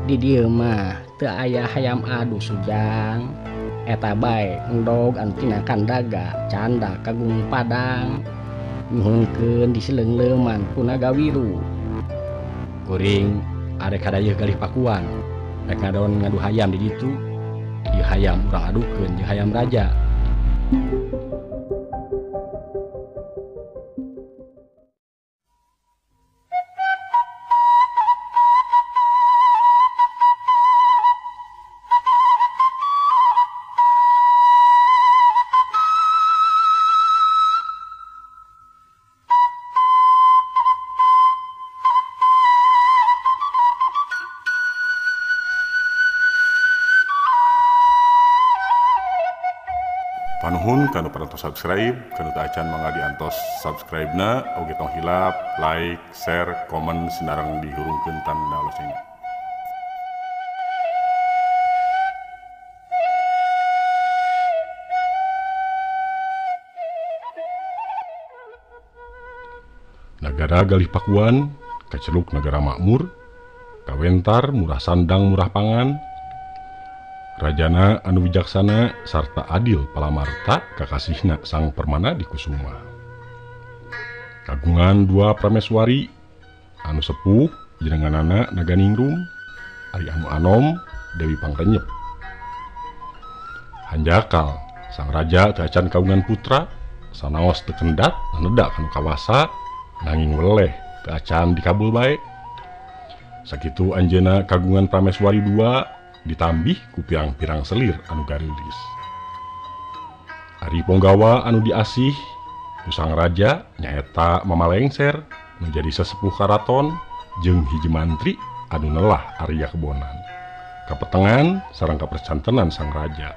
Di dieu mah teu aya hayam adu Sujang. Eta bae endog anu tina kandaga canda ka Gunung Padang. Nyuhunkeun diseuleuman ku Nagawiru. Kuring arek kadayeuh Galih Pakuan. Rek ngadon ngadu hayam di ditu. Ieu hayam urang adukeun jeung hayam raja. Panuhun kanu parantos subscribe, kanu teu acan mangga diantos subscribe na, oge tong hilap, like, share, komen, sinareng dihurungkeun tanda loncengna. Nagara Galih Pakuan, kaceluk nagara makmur, kawentar murah sandang murah pangan, rajana anu wijaksana sarta adil palamarta kakasihna Sang Permana Dikusuma. Kagungan dua prameswari anu sepuh jenenganana Naganingrum, ari anu anom Dewi Pangrenyep. Hanjakal sang raja teu acan kagungan putra, sanaos teu kendat anedak kanu kawasa nanging weleh teu acan dikabul bae. Sakitu anjeunna kagungan prameswari dua ditambih ku pirang-pirang selir anu garilis. Ari ponggawa anu diasih ku sang raja nyaeta Mama Lengser nu jadi sesepuh karaton jeung hiji mantri anu nelah Arya Kebonan. Kapetengan sareng kapercantenan sang raja.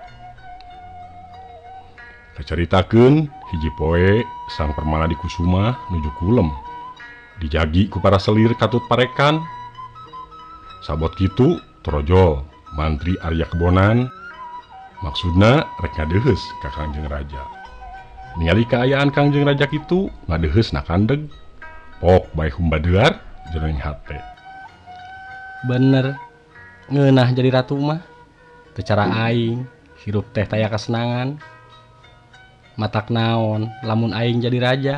Kacaritakeun hiji poe Sang Permana Dikusuma nuju kulem dijagi ku para selir katut parekan. Sabot kitu torojol mantri Arya Kebonan maksudna rek ngadeuheus ka Kangjeng Raja. Ningali kaayaan Kangjeng Raja kitu ngadeheus na kandeg pok bae humbadear jroning hate. Bener ngeunah jadi ratu mah teu cara aing hirup teh taya kasenangan. Matak naon lamun aing jadi raja.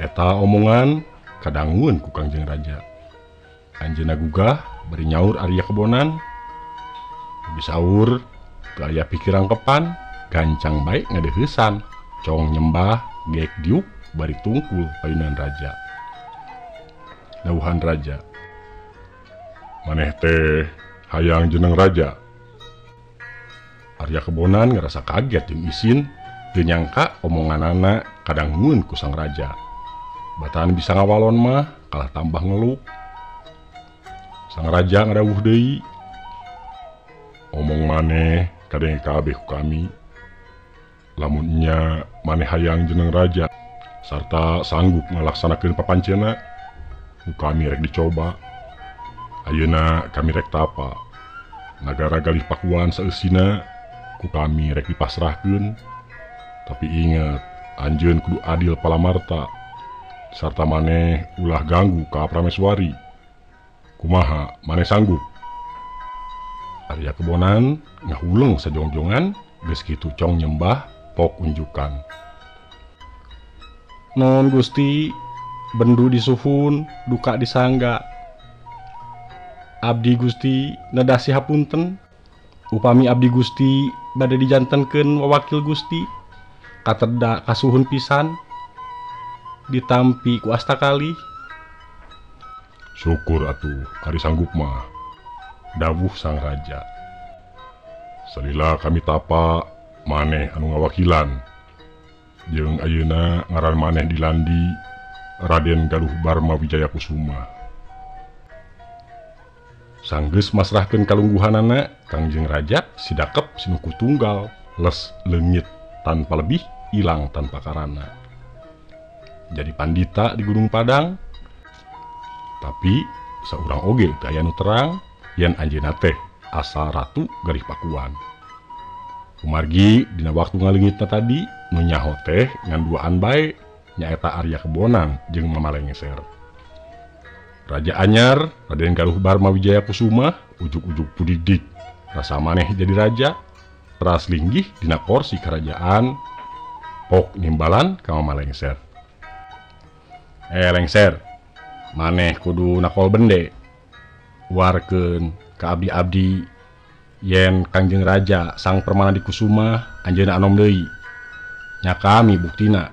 Eta omongan kadangueun ku Kangjeng Raja. Anjeunna gugah bari nyaur Arya Kebonan. Disaur teu aya pikiran kepan, gancang bae ngadeuheusan, cong nyembah geek diuk bari tungkul payunan raja. Dawuhan raja, maneh teh hayang jeneng raja. Arya Kebonan ngerasa kaget jeung isin, teu nyangka omonganana kadangueun ku sang raja. Batan bisa ngawalon mah kalah tambah ngeluk. Sang raja ngadawuh deui, omong maneh kadenge kabeh ku kami. Lamun nya maneh hayang jeneng raja sarta sanggup ngalaksanakeun papancena, ku kami rek dicoba. Ayeuna kami rek tapa. Nagara Galih Pakuan saeusina ku kami rek dipasrahkeun. Tapi ingat, anjeun kudu adil palamarta sarta maneh ulah ganggu ka prameswari. Kumaha maneh sanggup? Arya Kebonan ngahuleng sajongjongan geus kitu cong nyembah pok unjukan. Non Gusti, bendu disuhun, duka disangga. Abdi Gusti nedasi hapunten. Upami abdi Gusti bade dijantenkeun wawakil Gusti, kateda kasuhun pisan ditampi ku asta kalih. Syukur atuh ari sanggup mah, dawuh sang raja. Salila kami tapa maneh anu ngawakilan. Jeung ayeuna ngaran maneh dilandi Raden Galuh Barma Wijaya Kusuma. Sanggeus masrahkeun kalungguhanana, Kangjeng Raja sidakep sinuku tunggal, les leungit tanpa lebih, ilang tanpa karana. Jadi pandita di Gunung Padang. Tapi saurang oge teu aya nu terang yen anjeunna teh asal ratu Galih Pakuan. Kumargi dina waktu ngaleungitna tadi nu nyaho teh ngan duaan bae nyaeta Arya Kebonan jeung Mama Lengser. Raja anyar Raden Galuh Barma Wijaya Kusuma ujug-ujug pudidik rasa maneh jadi raja teras linggih dina kursi kerajaan pok nimbalan ka Mama Lengser. Lengser maneh kudu nakol bende warkeun ka abdi-abdi yen Kangjeng Raja Sang Permana di Kusuma anjeunna anom deui nya kami buktina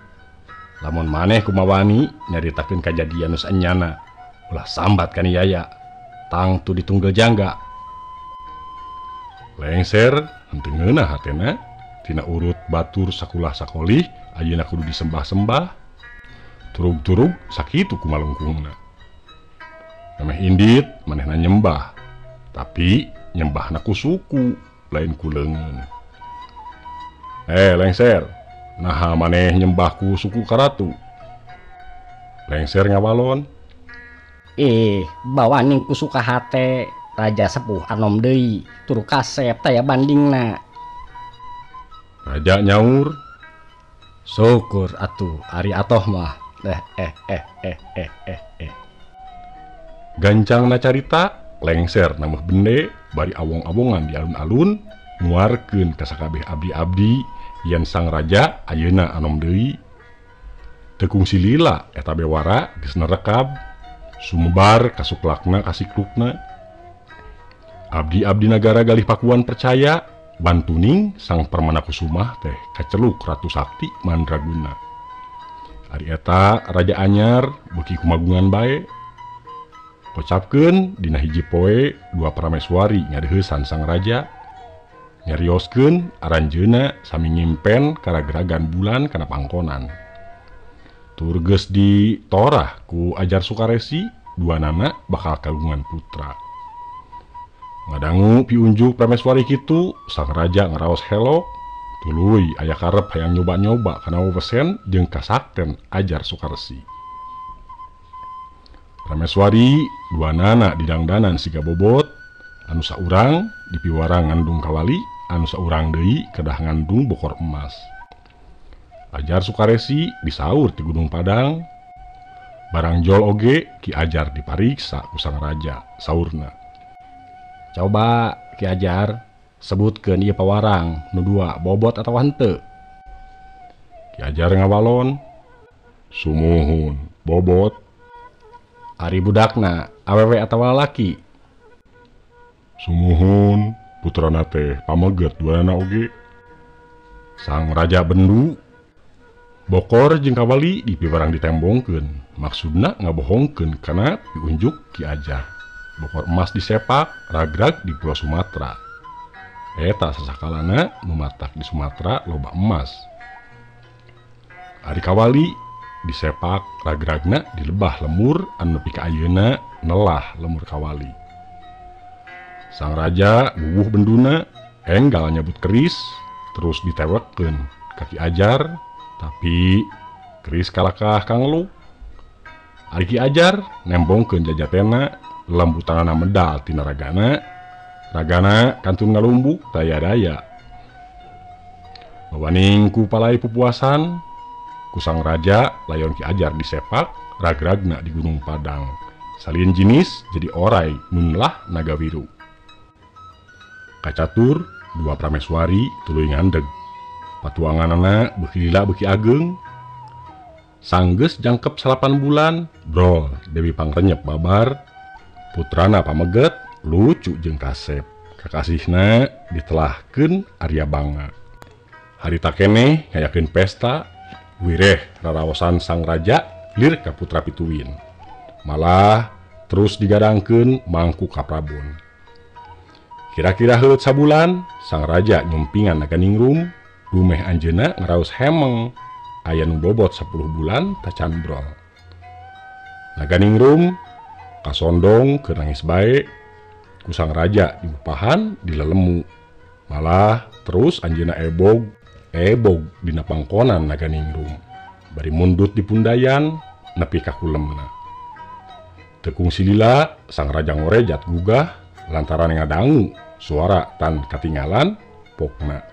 lamun maneh kumawani nyaritakeun kajadian nu saenyana ulah sambat kaniaya tangtu ditunggel jangga. Lengser henteu ngeunah hatena tina urut batur sakulah sakolih ayeuna kudu disembah-sembah turug-turug sakitu kumalungkungna. Memeh indit manehna nyembah tapi nyembahna ku suku lain ku leungeun. Lengser naha maneh nyembah ku suku karatu? Lengser ngawalon. Bawaning ku suka hate raja sepuh anom deui tur kasep taya bandingna. Raja nyaur, syukur atuh ari atoh mah. Gancangna carita lengser namuh bende bari awong-awongan di alun-alun nguarkeun ka sakabeh abdi-abdi yen sang raja ayeuna anom deui. Teu kungsi lila eta bewara geus nerekab sumebar kasuklakna kasiklukna. Abdi-abdi nagara Galih Pakuan percaya bantuning Sang Permana Kusumah teh kaceluk Ratu Sakti Mandraguna. Ari eta raja anyar beuki kumagungan bae. Kocapkeun dina hiji poe dua prameswari ngadeuheusan sang raja. Nyarioskeun aranjeuna sami nyimpen karagragan bulan kana pangkonan. Tur geus ditorah ku Ajar Sukaresi dua nana bakal kagungan putra. Ngadangu piunjuk prameswari kitu sang raja ngaraos helok tuluy aya karep hayang nyoba-nyoba kana wewesen jeung kasakten Ajar Sukaresi. Prameswari dua nana didangdanan siga bobot anu saurang dipiwarang ngandung kawali anu saurang deui kedah ngandung bokor emas. Ajar Sukaresi disaur ti Gunung Padang barang jol oge Ki Ajar dipariksa ku sang raja saurna. Coba Ki Ajar sebutkeun ieu pawarang nu dua bobot atawa henteu. Ki Ajar ngawalon, sumuhun bobot. Ari budakna awewe atawa lalaki? Sumuhun putrana teh pameget duanana oge. Sang raja bendu bokor jeung kawali dipiwarang ditembongkeun maksudna ngabohongkeun kana piunjuk Ki Ajar. Bokor emas disepak ragrag di Pulau Sumatera. Eta sasakalana nu matak di Sumatera loba emas. Ari kawali disepak ragragna di lebah lemur anu nepi ka ayeuna nelah lemur kawali. Sang raja bubuh benduna enggal nyabut keris terus ditewekkeun ka Ki Ajar tapi keris kalakah kanglu. Ari Ki Ajar nembongkeun jajatena lembutanana medal tina ragana ragana kantun ngalumbuk daya-daya. Bawaning ku palai pupuasan ku sang raja layon Ki Ajar disepak ragragna di Gunung Padang. Salin jinis jadi orai nunlah Nagawiru. Kacatur dua prameswari tuluy ngandeg. Patuanganana beuki lila beuki ageng. Sanggeus jangkep 8 bulan brol Dewi Pangrenyep babar. Putrana pameget lucu jeung kasep. Kakasihna ditelahkeun Arya Banga. Harita keneh ngayakeun pesta wireh raraosan sang raja lir ka putra pituin. Malah terus digadangkeun mangku ka Prabon. Kira-kira heuleut sabulan sang raja nyumpingan Naganingrum dumeh anjeunna ngaraos hemeng aya nu bobot 10 bulan tacan brol. Naganingrum kasondong keur nangis bae ku sang raja diupahan dilelemu. Malah terus anjeunna ebog ebog dina pangkonan Naganingrum bari mundut dipundayan nepi ka kulemna. Teu kungsi lila sang raja ngorejat gugah lantaran ngadangu suara tan katingalan pokna.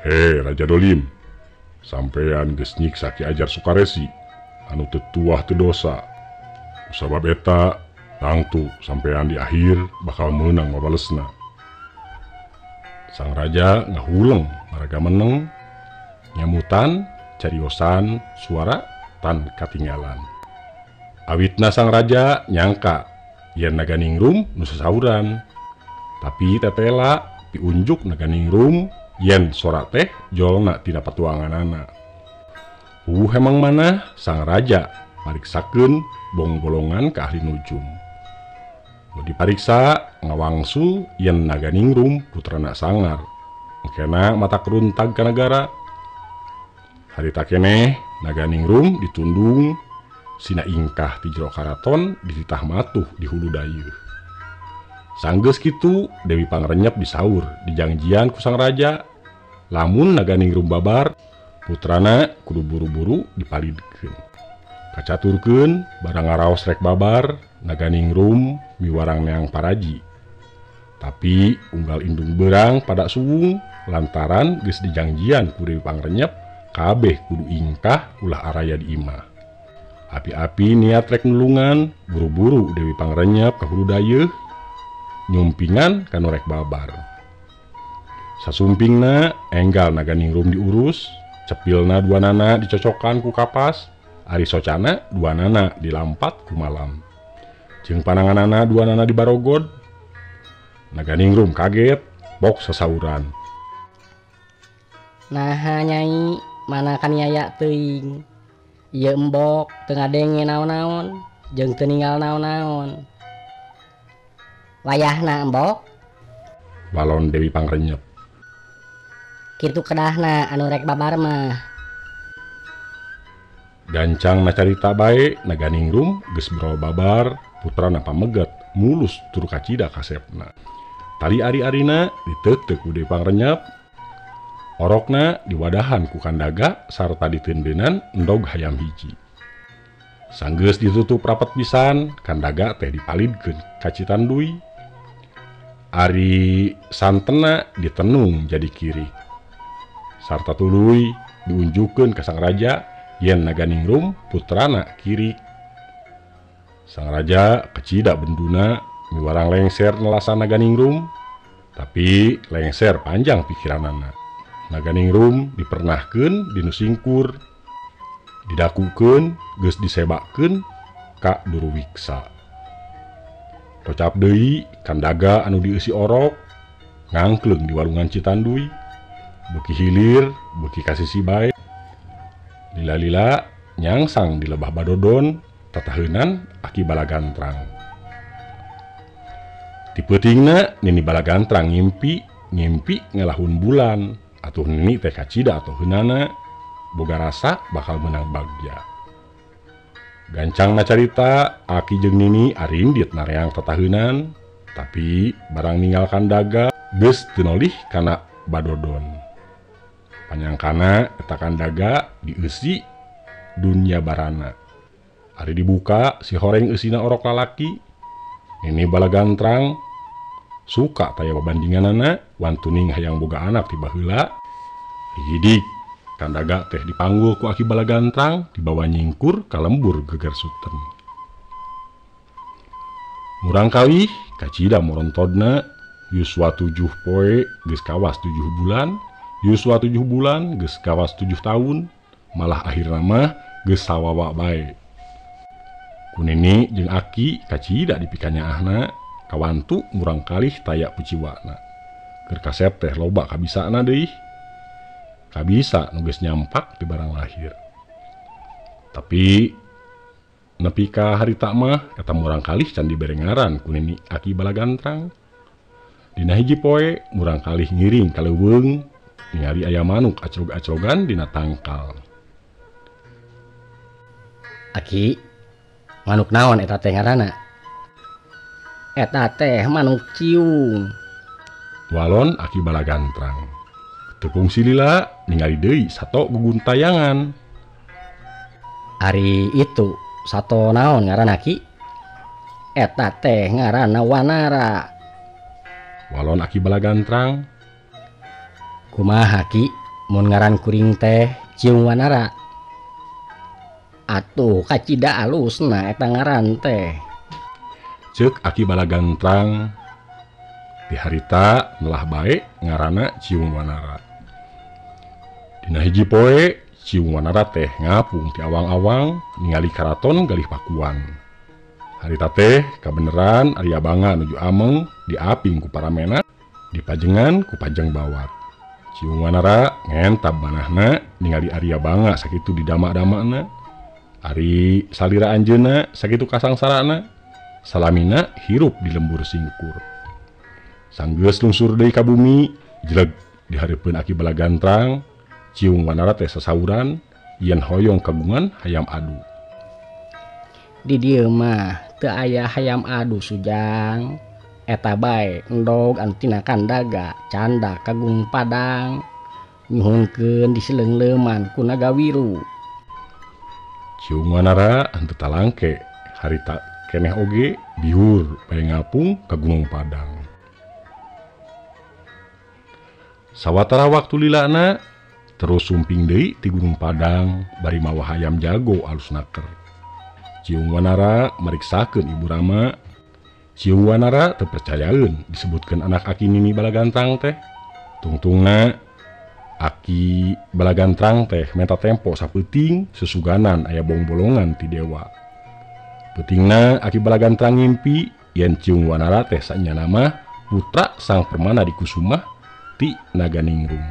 He Raja Dolim, sampean geus nyiksa Ki Ajar Sukaresi anu teu tuah teu dosa. Sabab eta tangtu sampean di akhir bakal meunang mabalesna. Sang raja ngahuleng maraga meneng nyamutan cariosan suara tan katinggalan. Awitna sang raja nyangka yen Naganingrum nu sasauran. Tapi tetela piunjuk Naganingrum yen sora teh jolna tina patuanganana. Hemang mana sang raja pariksakeun bonggolongan ka ahli nujum. Nu dipariksa ngawangsul yen Naganingrum putrana sangar. Engkena mata keruntag ka nagara. Harita keneh Naganingrum ditundung sina ingkah ti jero karaton dititah matuh di hulu dayeuh. Sanggeus kitu Dewi Pangrenyep disaur dijangjian ku sang raja lamun Naganingrum babar putrana kudu buru-buru dipalidkeun. Kacaturkeun barang ngaraos rek babar Naganingrum miwarang neang paraji. Tapi unggal indung beurang pada suwung lantaran geus dijangjian ku Dewi Pangrenyep kabeh kudu ingkah ulah araya di imah. Api-api niat rek nulungan buru-buru Dewi Pangrenyep ka hulu dayeuh nyumpingan kanu rek babar. Sasumpingna enggal Naganingrum diurus, cepilna dua nana dicocokan ku kapas, ari socana dua nana dilampat ku malam. Jeung pananganana dua nana dibarogod. Naganingrum kaget, bok sasauran. Naha nyai, mana kaniaya teuing. Ieu embok teu ngadenge naon-naon jeung teu ninggal naon-naon. Wayahna embok? Walon Dewi Pangrenyep. Kitu kedahna anu rek babar mah. Gancang nacarita bae Naganingrum geus bro babar putrana pameget mulus tur kacida kasepna. Tali ari-arina diteuteuh ku Dewi Pangrenyep. Orokna diwadahan ku kandaga sarta ditendenan endog hayam hiji. Sanggeus ditutup rapat pisan, kandaga teh dipalidkeun ka Citanduy. Ari santena ditenung jadi kiri. Sarta tuluy diunjukkeun ka sang raja yen Naganingrum putrana kiri. Sang raja kecida benduna miwarang lengser nelasan Naganingrum, tapi lengser panjang pikiranana. Naganingrum dipernahkeun dinu singkur, didakukeun geus disebakeun ka Duruwiksa. Tocap deui kandaga anu dieusi orok ngangkleung di walungan Citanduy, beuki hilir beuki ka sisi bae. Lila-lila nyangsang di lebah Badodon tataheunan Aki Balagantrang. Ti peutingna Nini Balagantrang ngimpi ngalahun bulan. Atuh nini teh kacida atau heunana boga rasa bakal menang bagja. Gancang nacarita Aki jeung Nini arindit nareang tataheunan, tapi barang ninggal kandaga geus teu nolih kana Badodon. Panyangkana eta kandaga dieusi dunya barana. Ari dibuka si horeng eusina orok lalaki. Nini Balagantrang suka taya babandinganana wantuning hayang boga anak ti baheula. Rigidik kandaga teh dipanggul ku Aki Balagantrang dibawa nyingkur ka lembur geger suten. Murang kalih kacida morontodna yuswa 7 poe geus kawas 7 bulan, yuswa 7 bulan geus kawas 7 tahun, malah akhirna mah geus sawawa bae. Ku Nini jeung Aki kacida dipikanyaahna kawantu murang kalih taya puciwana. Keur kasep teh loba kabisana deui. Kabisa nu geus nyampak di barang lahir. Tapi nepi ka harita mah eta murang kalih can dibere ngaran ku Nini Aki Balagantrang. Dina hiji poe murang kalih ngiring ka leuweung ningali aya manuk acrog-acrogan dina tangkal. Aki, manuk naon eta teh ngaranna? Eta teh manuk ciung. Walon Aki Balagantrang. Teu kungsi lila ningali deui sato guguntayangan. Ari itu sato naon ngaranna Ki? Eta teh ngaranna Wanara. Walon Aki Balagantrang. Kumaha Ki mun ngaran kuring teh Ciung Wanara? Atuh kacida alusna eta ngaran teh. Ceuk Aki Balagantrang di harita nelah bae ngaranna Ciung Wanara. Dina hiji poe Ciung Wanara teh ngapung ti awang-awang ningali karaton Galih Pakuan. Harita teh kabeneran Arya Banga nuju ameng diaping ku para menak, dipajengan ku Pajeng Bawat. Ciung Wanara ngentab manahna ningali Arya Banga sakitu didamak-damakna. Ari salira anjeunna sakitu kasangsarana, salamina hirup di lembur singkur. Sanggeus lungsur deui ka bumi, jeleg di hareupeun Aki Balagantrang. Ciung Wanara teh sasauran yen hoyong kagungan hayam adu. Di dieu mah teu aya hayam adu Sujang. Eta bae endog anu tina kandaga canda kagung Padang nyuhunkeun diseuleuman ku naga wiru. Ciung Wanara henteu talangke harita keneh oge bihur bae ngapung ka Gunung Padang. Sawatara waktu lilana terus sumping deui ti Gunung Padang bari mawa hayam jago alus naker. Ciung Wanara mariksakeun Ibu Rama. Ciung Wanara teu percayaeun disebutkeun anak Aki Nini Balagantrang teh. Tungtungna Aki Balagantrang teh menta tempo sapeuting susuganan aya bongbolongan ti dewa. Peutingna Aki Balagantrang ngimpi yen Ciung Wanara teh sanyana mah putra Sang Permana di Kusumah ti Naganingrum.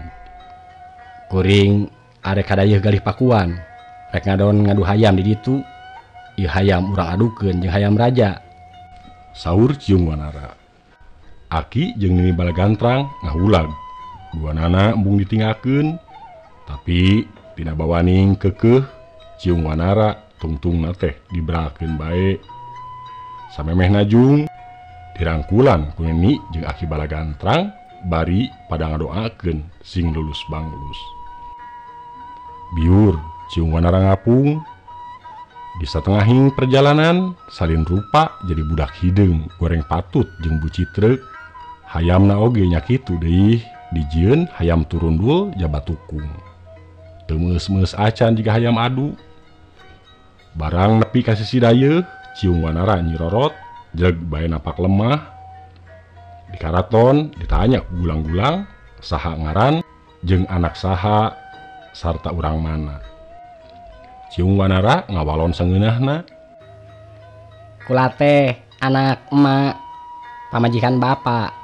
Kuring arek kadayeuh Galih Pakuan, rek ngadon ngadu hayam di ditu. Ieu hayam urang adukeun jeung hayam raja. Saur Ciung Wanara. Aki jeung Nini Balagantrang ngahulag. Duanana embung ditinggalkeun, tapi tina bawaning keukeuh Ciung Wanara tungtungna teh dibrakeun bae. Samemeh najung dirangkulan ku Nini jeung Aki Balagantrang bari pada ngadoakeun sing lulus banglus. Biur Ciung Wanara ngapung. Di satengahing perjalanan salin rupa jadi budak hideung goreng patut jeung bucitreuk. Hayamna oge nya kitu deui dijieun hayam turundul jabatukung. Teu meus-meus acan jiga hayam adu. Barang nepi ka sisi dayeuh Ciung Wanara nyirorot jeleg bae napak lemah. Di karaton ditanya ku gulang-gulang saha ngaran jeung anak saha sarta urang mana. Ciung Wanara ngawalon sangeunahna. Kula teh anak emak pamajikan bapak.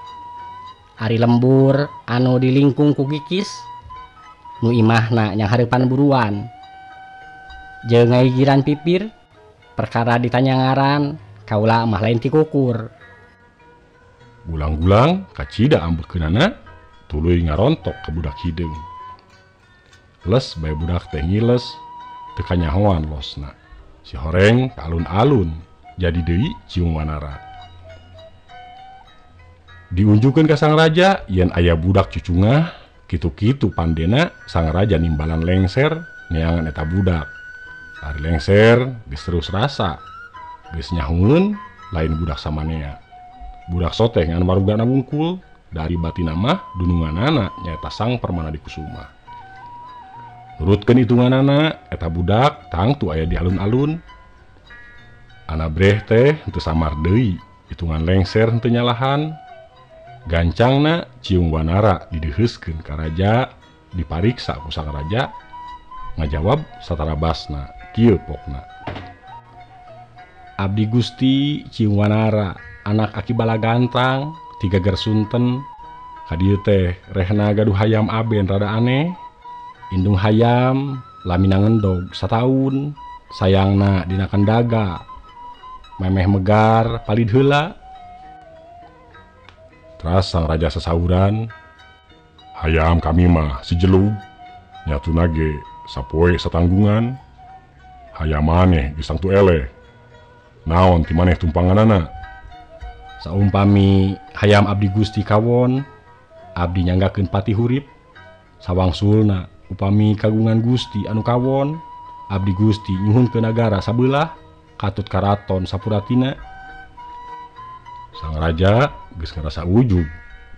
Ari lembur anu dilingkung ku kikis nu imahna yang hareupan buruan. Jeung ngagigiran pipir perkara ditanya ngaran kaula mah lain ti kukur. Gulang-gulang kacida ambekeunana tuluy ngarontok ka budak hideung. Les bae budak teh ngiles teu kanyahoan losna. Si horeng ka alun-alun jadi deui Ciung Wanara. Diunjukkeun ka sang raja yen aya budak cucungah kitu-kitu pandena sang raja nimbalan lengser neangan eta budak. Ari lengser geus terus rasa geus nyahueun lain budak samanea. Budak soteh ngan warugana wungkul dari batina mah dununganana nyaeta Sang Permana di Kusuma. Nurutkeun hitunganana eta budak tangtu aya di alun-alun. Anabreh teh henteu samar deui hitungan lengser henteu nyalahan. Gancangna Ciung Wanara dideuheuskeun ka raja, dipariksa ku sang raja, ngajawab satarabasna kieu pokna. Abdi Gusti Ciung Wanara anak Aki Balagantrang tiga gersunten Ka dieu teh rehna gaduh hayam aben rada aneh. Indung hayam lamina ngendog sataun, sayangna dina kandaga. Memeh megar palid heula. Teras sang raja sasauran, hayam kami mah si jelug, nyatuna ge sapoe satanggungan. Hayam maneh geus tangtu eleh. Naon ti maneh tumpanganana? Saumpami hayam abdi Gusti kawon, abdi nyanggakeun pati hurip. Sawangsulna upami kagungan Gusti anu kawon, abdi Gusti nyuhunkeun nagara sabeulah katut karaton sapuratina. Sang raja geus ngarasa ujub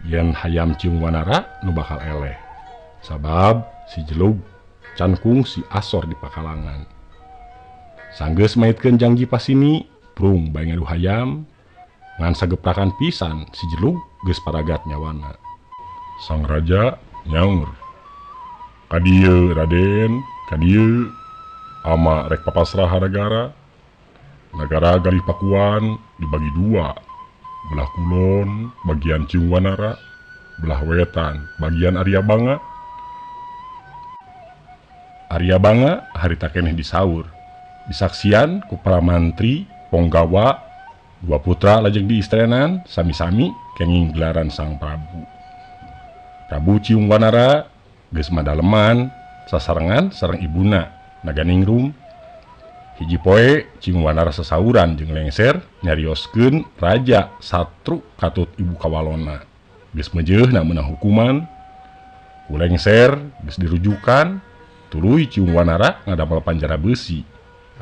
yen hayam Ciung Wanara nu bakal eleh. Sabab si jelug can kungsi asor di pakalangan. Sanggeus maitkeun jangji pasini, prung bae ngadu hayam, ngan sageprakan pisan si jelug geus paragat nyawana. Sang raja nyaur, "Ka dieu Raden, ka dieu." Ama rek papasrah nagara. Nagara Galih Pakuan dibagi dua, belah kulon bagian Ciung Wanara, belah wetan bagian Arya Banga. Arya Banga harita keneh disaur, disaksian ku para mantri, ponggawa, dua putra lajeng diistrenan sami-sami kenging gelaran Sang Prabu. Prabu Ciung Wanara geus madaleman sasarengan sareng ibuna Naganingrum. Hiji poe Ciung Wanara sasauran jeung lengser nyarioskeun raja satru katut ibu kawalona. Geus meujeuhna meunang hukuman, ku lengser geus dirujukan, tuluy Ciung Wanara ngadamel panjara beusi.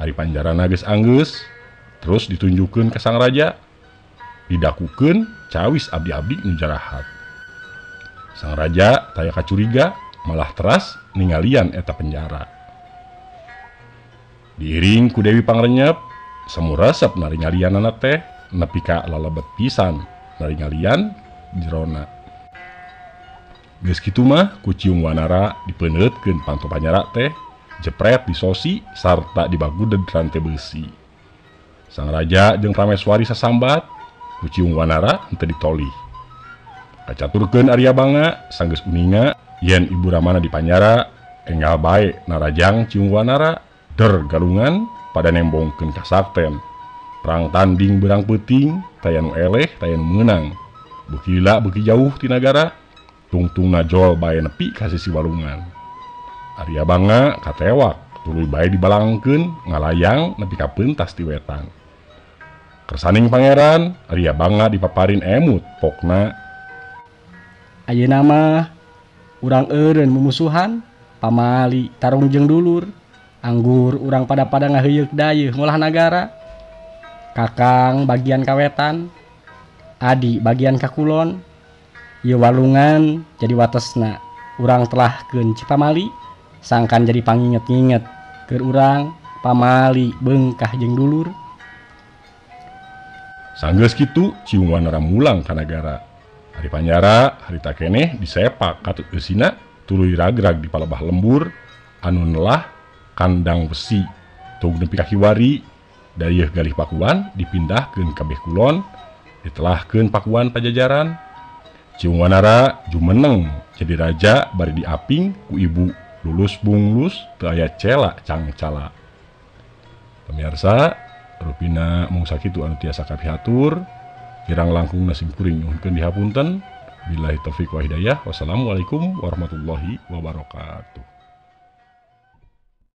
Ari panjarana geus anggeus, terus ditunjukkeun ka sang raja, didakukeun cawis abdi-abdi nu jarahat. Sang raja taya kacuriga, malah teras ningalian eta penjara. Diiring ku Dewi Pangrenyep, semu resep naringalianana teh nepi ka lalebet pisan naringalian jerona. Geus kitu mah ku Ciung Wanara dipeuneuutkeun panto panjara teh, jepret disosi sarta dibagudeg rante beusi. Sang raja jeung Prameswari sasambat, ku Ciung Wanara henteu ditolih. Kacaturkeun Arya Banga sanggeus uninga yen ibu ramana di panjara, enggal bae narajang Ciung Wanara der galungan pada nembongkeun kasakten. Perang tanding berang peuting, taya nu eleh taya nu meunang. Beuki lila beuki jauh ti nagara, tungtungna jol bae nepi ka sisi walungan. Arya Banga katewak, tuluy bae dibalangkeun ngalayang nepi ka peuntas ti wetan. Kersaning pangeran, Arya Banga dipaparin emut pokna. Ayeuna mah urang eureun mumusuhan, pamali tarung jeung dulur. Anggur urang pada-pada ngaheuyeuk dayeuh ngolah nagara. Kakang bagian kawetan, adi bagian kakulon. Ieu walungan jadi watesna. Urang telahkeun Cipamali, sangkan jadi panginget-nginget keur urang pamali beungkah jeung dulur. Sanggeus kitu Ciung Wanara mulang ka nagara. Ari panjara harita keneh disepak katut eusina tuluy ragrag di palebah lembur anu nelah kandang besi. Tug nepi ka kiwari dayeuh Galih Pakuan dipindahkeun kabeh kulon, ditelahkeun Pakuan Pajajaran. Ciung Wanara jumeneng jadi raja bari diaping ku ibu lulus bunglus teu aya cela cangcala. Pemirsa, rupina mung sakitu anu tiasa kapihatur, kirang langkung simkuring nyuhunkeun dihapunten. Billahi taufik wa hidayah. Wassalamualaikum warahmatullahi wabarakatuh.